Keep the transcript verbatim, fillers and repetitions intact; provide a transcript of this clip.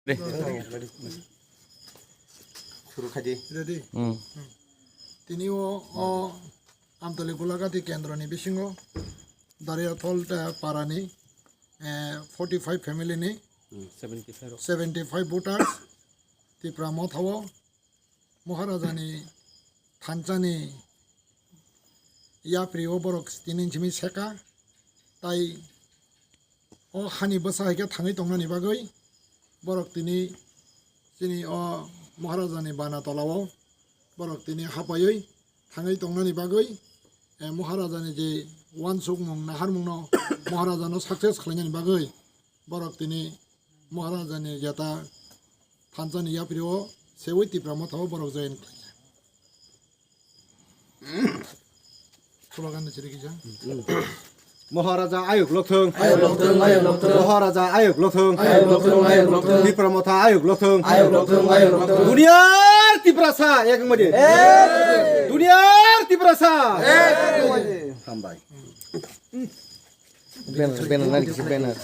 Ready. Hmm. Tini o, o Amtali Golagati kendroni bisingo Dariathol ta parani, eh, forty five family ni seventy five voters Tipra Motha o Maharajani thanchani yapri o borok tini simi seka, tai o hani bwsa hai khe thangwi tongnani bagwi borok tini chini o Maharajani bana tola o borok tini hapaiwi thangwi tongnani bagwi, eh, Maharajani je uansukmung naharmungno Maharajano success khlainani bagwi borok tini Maharajani jeta thanchani yapri o sewi Tipra Motha o borok join khlaikha. Slogan ni chirikija. Maharaja ayuk lokthung. Ayuk lokthung, ayuk lokthung. Maharaja ayuk lokthung. Ayuk lokthung, ayuk lokthung. Tipra Motha ayuk lokthung. Ayuk lokthung, ayuk lokthung. Duniyar Tiprasa ek maje. Duniyar Tiprasa. Hambai. Banner, banner, nari kisi banner.